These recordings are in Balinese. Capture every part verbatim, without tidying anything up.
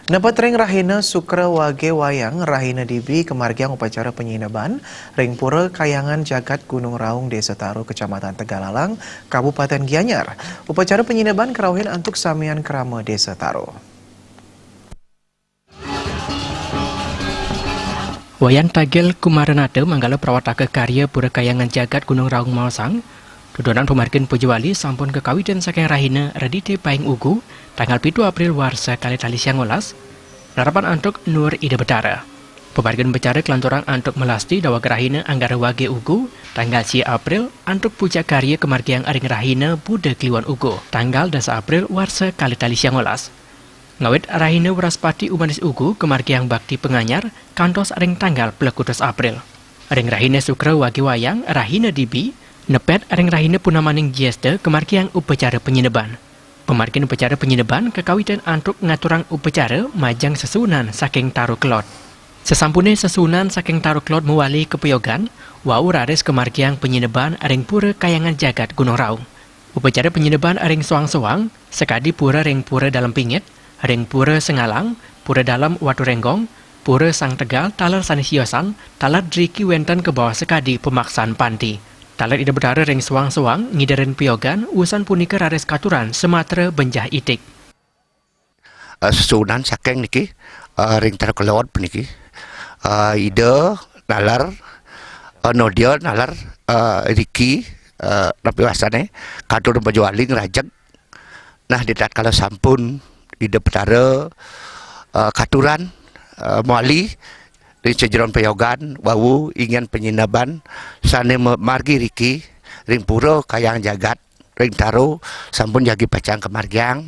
Nepet ring rahina Sukra Wage Wayang, rahina dibi kamargiang upacara panyineban ring Pura Kayangan Jagat Gunung Raung, Desa Taro, Kecamatan Tegalalang, Kabupaten Gianyar. Upacara panyineban karauhin antuk samian krama Desa Taro. Wayan Tagel Kumaranata manggala prawataka karya Pura Kayangan Jagat Gunung Raung maosang, dudonan pamargin puja wali sampun kakawitin saking rahina Redite Paing Ugu, tanggal pitu April warsa kalih tali siangolas, narapan antuk Nur Ida Betara. Pamargin upacara kalanturang antuk melasti daweg rahina Anggara Wage Ugu, tanggal sia April, antuk puja karya kamargiang ring rahina Buda Kliwon Ugu, tanggal dasa April warsa kalih tali siangolas. Ngawit rahina Wraspati Umanis Ugu kamargiang bakti panganyar kantos ring tanggal plekutus April. Ring rahina Sukra Wage Wayang, rahina dibi, nepet ring rahina Purnamaning Jyesta kamargiang upacara panyineban. Pamargin upacara panyineban kakawitin antuk ngaturang upacara majeng sesuunan saking Taro Kelod. Sasampune sesuunan saking Taro Kelod mawali kapayogan, wau raris kamargiang panyineban ring Pura Kayangan Jagat Gunung Raung. Upacara panyineban ring soang-soang, sakadi pura ring Pura Dalem Pingit, ring Pura Sengalang, Pura Dalem Watu Renggong, Pura Sang Tegal, taler sane siosan, taler driki wenten kabaos sakadi pamaksan panti. Taler Ida Betara ring soang-soang ngidarin payogan, wusan punika raris katuran samatra benjah itik. Eh, sesuunan saking niki, eh, ring Taro Kelod puniki. Eh, Ida naler, eh, Nodia naler, eh, riki, eh, napi wastane, katur puja wali ngrajeg. Nah, di tatkala sampun Ida Betara, eh, katuran, eh, mawali ring sajeroning payogan, wau inggian panyineban sane ma-, margi riki ring Pura Kayangan Jagat ring Taro sampun jagi pacang kamargiang.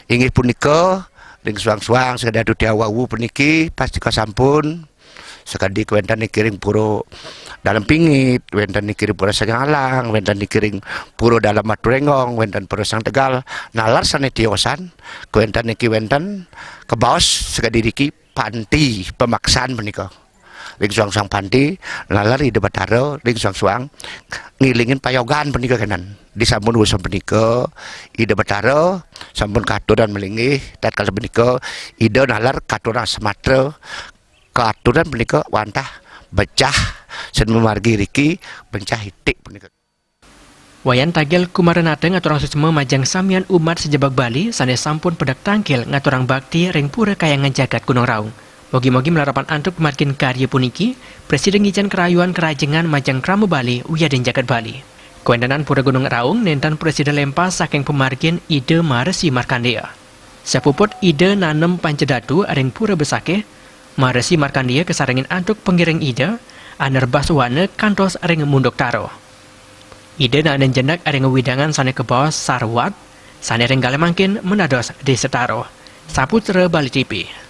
Inggih punika, ring soang-soang sakadi atur tiang wau puniki, pastika sampun sakadi kawenten niki ring Pura Dalem Pingit, wenten niki ring Pura Sengalang, wenten niki ring Pura Dalem Watu Renggong, wenten Pura Sang Tegal, naler sane tiosan, kawenten niki wenten kabaos sakadi riki panti pamaksan punika. Ring soang-soang panti, naler Ida Betara ring soang-soang ngilingin payogan punika kenen. Disampun wusan punika, Ida Betara sampun katuran malinggih, tatkala punika Ida naler katuran samatra, katuran punika wantah becah sane mamargi riki, becah itik punika. Wayan Tagel Kumaranata ngaturang suksma majeng samian umat sajebag Bali sane sampun pedek tangkil ngaturang bakti ring Pura Kayangan Jagat Gunung Raung. Mugi-mugi malarapan antuk pamargin karya puniki, prasida ngicen karayuan karajengan majeng krama Bali wiadin jagat Bali. Kawentenan Pura Gunung Raung nenten prasida lempas saking pamargin Ida Maharesi Markandeya. Sapuput Ida nanem pancadatu ring Pura Besakih, Maharesi Markandeya kasarengin antuk pangiring Ida, anerbas wana kantos ring Munduk Taro. Ida nanem jenek ring wewidangan sane kabaos Sarwat, sane ring galih mangkin manados Desa Taro. Saputra Bali T V.